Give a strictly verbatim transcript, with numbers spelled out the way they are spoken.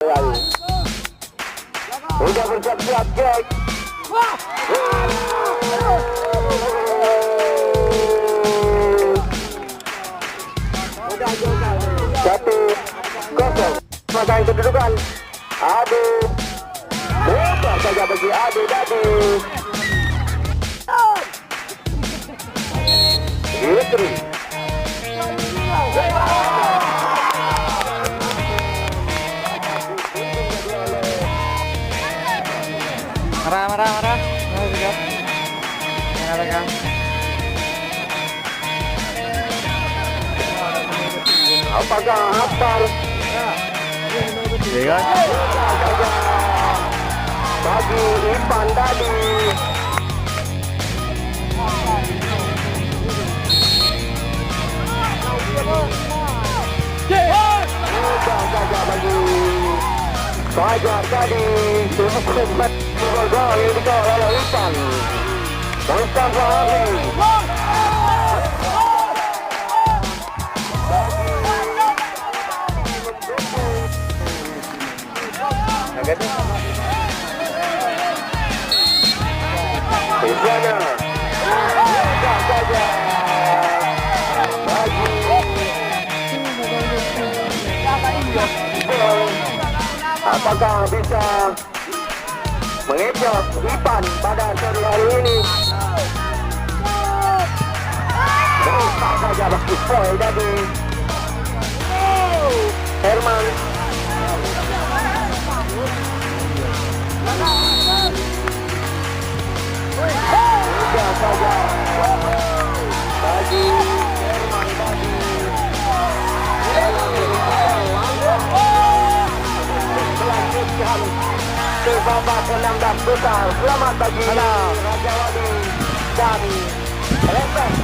Udah bersiap-siap, Jack. Satu kosong. Pasang kedudukan. Ade. Mudah saja bagi Ade tadi. Yusri. Marah, marah, marah. Marah juga. Marah, marah. Apakah Akbar? Iya kan? Bagi Ipan tadi. Mudah saja bagi Fajar tadi. Gol, gol yang dibawa oleh Ipan. Mustafa Afri. Di sana. Mudah saja. Bagi. Apakah bisa mengecoh Ipan pada sore hari ini? Mudah saja bagi Boy tadi. Herman. Mudah saja. Bagi Herman tadi. Melanjutkan ke babak enam belas besar. Selamat bagi Raja Wali dan Rembang.